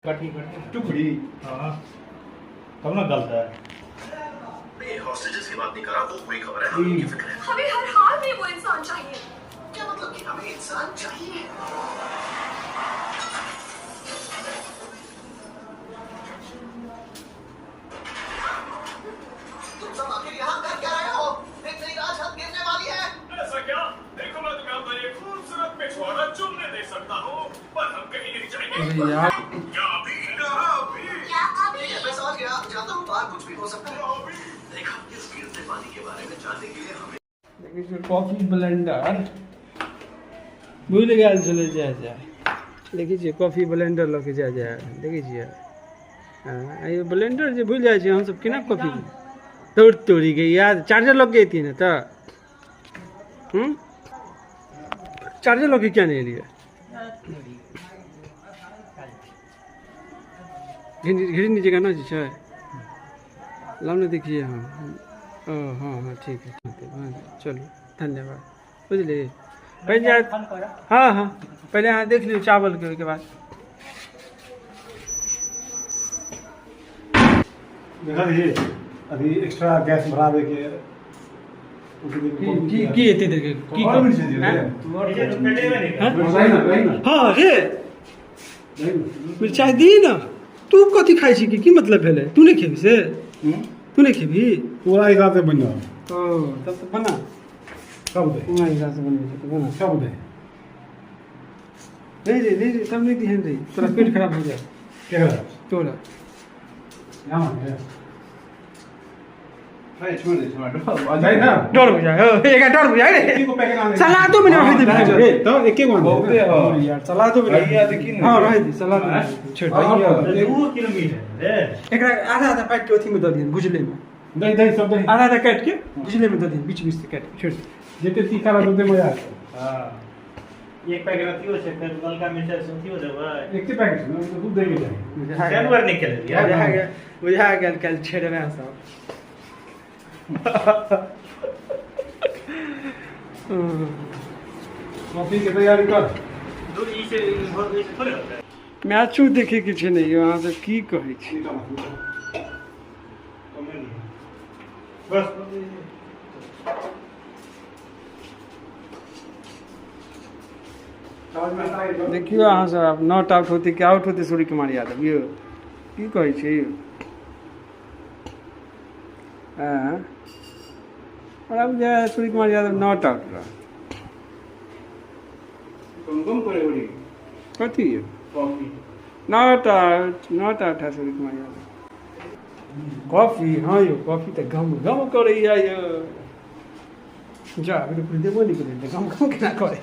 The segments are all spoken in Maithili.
कटी कटी टुकड़ी। हाँ, तब ना गलत है। नहीं, हॉस्टेजेस की बात नहीं कर रहा, वो बुरी खबर है, हमें उनकी फिक्र है। हमें हर हाल में वो इंसान चाहिए। क्या मतलब कि हमें इंसान चाहिए? तुम सब आखिर यहाँ कर क्या रहे हो? एक नई राज गिरने वाली है। ऐसा क्या? देखो, मैं तुम्हें अपना ये खूबसूरत पिछवाड़ा चुमने दे सकता हूँ, पर हम कहीं नहीं जाएंगे। यार क्या अभी? कहाँ अभी? क्या अभी? ठीक है, मैं समझ गया, जानता हूँ बाहर कुछ भी हो सकता है। देखा, इस गिरते पानी के बारे में जानने के लिए हमें देखै छियै कॉफी ब्लेंडर भूलि गेल छलै जाय जाय। देखै छियै कॉफी ब्लेंडर लऽ के जाय जाय। देखै छियै हँ, ई ब्लेंडर जे भूलि जाइ छै हमसब केना कॉफी तोड़ तोड़ी के यार। चार्जर लऽ के अयतियै ने तऽ चार्जर लऽ के किया नहि एलियै? घिरी नीचे ना छै लाओ ना देखिए। हाँ ओ हाँ हाँ ठीक है ठीक है, हाँ चलू धन्यवाद। बुझलियै पहिले हाँ हाँ पहिले अहाँ देख लियौ चावलके, ओहिके बाद देखा जी अभी एक्स्ट्रा गैस भरा दे के की की एते देर के की और मिर्ची दियौ रे। हाँ? वही ना वही ना हाँ रे वही ना। मिरचाइ दी ना। तू कथी खाइ छी? की मतलब भेलै? तू नहि खेबही से? तू नहि खेबही? पूरा हिसाब से बन जाओ। ओ तब तऽ बना सब दे पूरा हिसाब से बनबै छै तऽ बना। सब दे। नहीं रे नहीं रे, तब नहीं दिहन रे, तोरा पेट खराब हो जाए। क्या कर तोरा यहाँ है नहीं, छोड़ दे छोड़ दे। नहीं ना डर बुझाय हो, एकरा डर बुझाय रे। एक को पैकेट आने सलादो में रह दे भाई रे। तो एक एक बहुते हो। यार सलादो में भैया देखी ना। हां रह दे सलाद में छोड़ भैया। 2 किलोमीटर रे। एकरा आधा आधा काट के अथी में दऽ दिहन भुजले में। दही दही सब दही आधा आधा काट के भुजले में दऽ दिहन, बीच बीच से काट के छोड़ दे। जितने तीखा रहा उतने मजा आता हाँ, एक पैकेट अथियो छै, फेर ललका मिरचाइ से अथियो देबै। है। एक ही पैकेट ना तो दूध देंगे जाए। बुझा गेल जानवर निकल बुझा यार। गेल बुझा गेल काल्हि छेड़बै सब। कॉफी के तैयारी कर। दूर ई से ई से थोड़े होतै। मैचो देखे के छै ने यौ, अहाँ सब की कहै छी? बस देखियौ अहाँ सब आब not out होतै कि आउट होतै सूर्य कुमार यादव यौ, की कहै छी यौ? हाँ और अब जे सूर्य कुमार यादव not out रह कम कम करे उड़ी कथी यौ? Coffee not out, not out है सूर्य कुमार यादव। कॉफी हाँ यौ, कॉफी तऽ गम गम करैया यौ। जा अभी तऽ देबो नहि करै तऽ गम गम केना करै?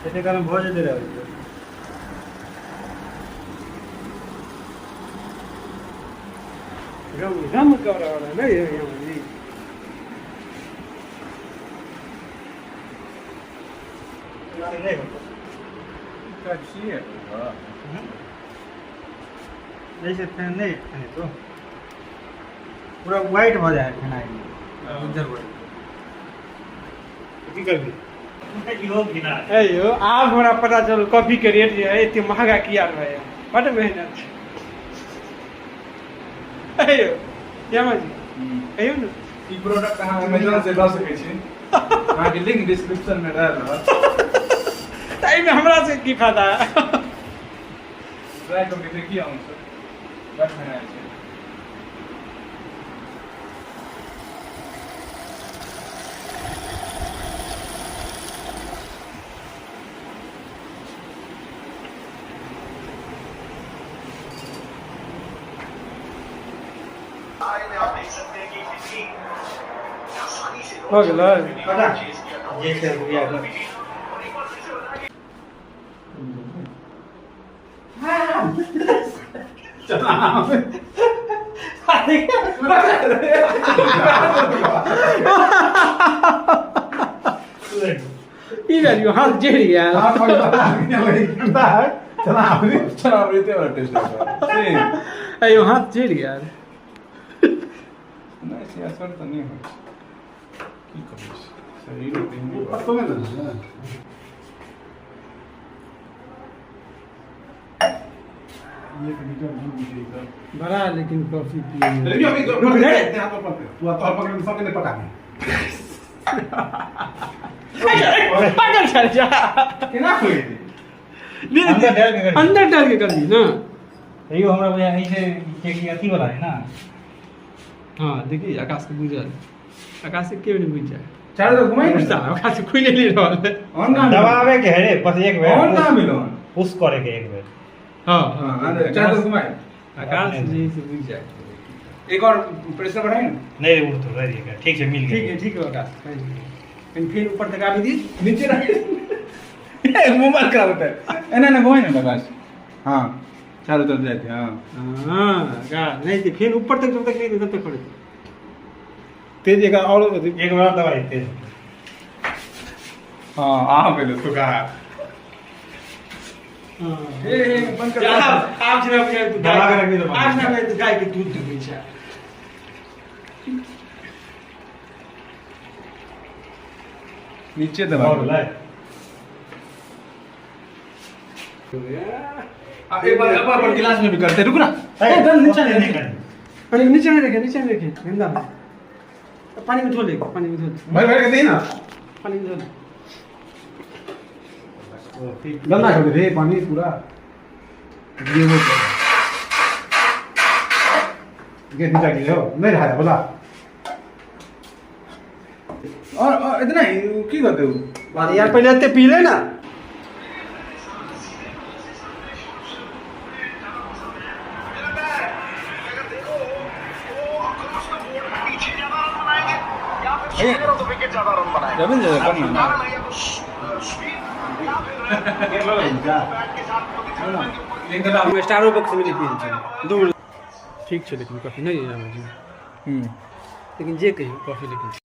एते काल भऽ जेतै रे। गम गम कर रहल है ने यौ जी। नहीं होतै। टाइप सी है। हाँ जैसे फेन नहीं फेने तो पूरा व्हाइट हो जाए फेनाई उज्जर हो की करबी? इहो घिना। ए यौ आब हमरा पता चलल कॉफी के रेट जे है एते महगा किया रहै, बड मेहनत छै। ए यौ श्यामा जी कहियौ ने। ई प्रोडक्ट अहाँ अमेजन से लऽ सकै छी, अहाँके लिंक डिस्क्रिप्शन में रहल रहत। तऽ एहिमे हमरा से की फायदा? ट्राई करके देखिए अहूँ सब, बड बनायल छै। आप देख सकते हैं कि कितनी आसानी से भऽ गेलै? पता जे छै भैया। की भेल यौ? हाथ जरि गेल। चना अमृते वाला टेस्ट है। ए यौ हाथ जरि गेल। नहीं। बेसी असर तऽ नहि होइ छै। की कहै छै शरीर पत्तो में ना। एक लीटर दूध मिलेगा बड़ा, लेकिन कॉफी पिए अभी रुक रे, हाथ पर तू तो पकड़ सबके नहीं पटा पागल चल जा। केना खोइ अंदर डाल के कर। अंदर डाल के कर दी ना। तैयो हमरा बुझाइ है छै कि अथी वाला है ना। हाँ देखी आकाश के बुझल, आकाश के क्यों नहीं बुझ जाए। चारों तरफ घुमाई गुस्सा आकाश के खुले नहीं रहल। ऑन कहाँ दबावे के है रे बस एक बेर। ऑन कहाँ मिलो? पुश करे के एक बेर। हाँ हाँ चारों तरफ घुमाई आकाश जी से बुझ जाए। एक और प्रेशर बढ़ाई ना। नहीं रे उड़ तो रही है, ठीक है मिल गया। ठीक है ठीक है आकाश, फिर ऊपर तक आबी दी नीचे रख। मोबाइल खराब होता है ना ना घुमाई ना आकाश। हाँ चारों तरफ जाते। हाँ हाँ आकाश नहीं फिर ऊपर तक जब तक नहीं तब तक पड़े तेज एक और एक बार दबाई तेज। हाँ आ गेलो सुखा। हे हे बंद कर। आप जनाब के दबा के रखी तो आप जनाब के गाय के दूध दुहै छै। नीचे दबा और ले एक बार अपन गिलास में भी करते। रुक ना ए दल नीचे नहीं रखे, अरे नीचे नहीं रखे, नीचे नहीं रखे, गंदा पानी में धो ले, पानी में धो ले भाई भाई कहते हैं ना पानी में धो ले। गंदा कर दे पानी पूरा। ये वो ये नीचे गिरे हो नहीं रहा है बोला। और इतना ही की करते हो यार, पहले इतने पी ले ना। स्टारो बॉक्स में नहीं दूर ठीक है, लेकिन कॉफी नहीं लेकिन जे कहियो कॉफी लेकिन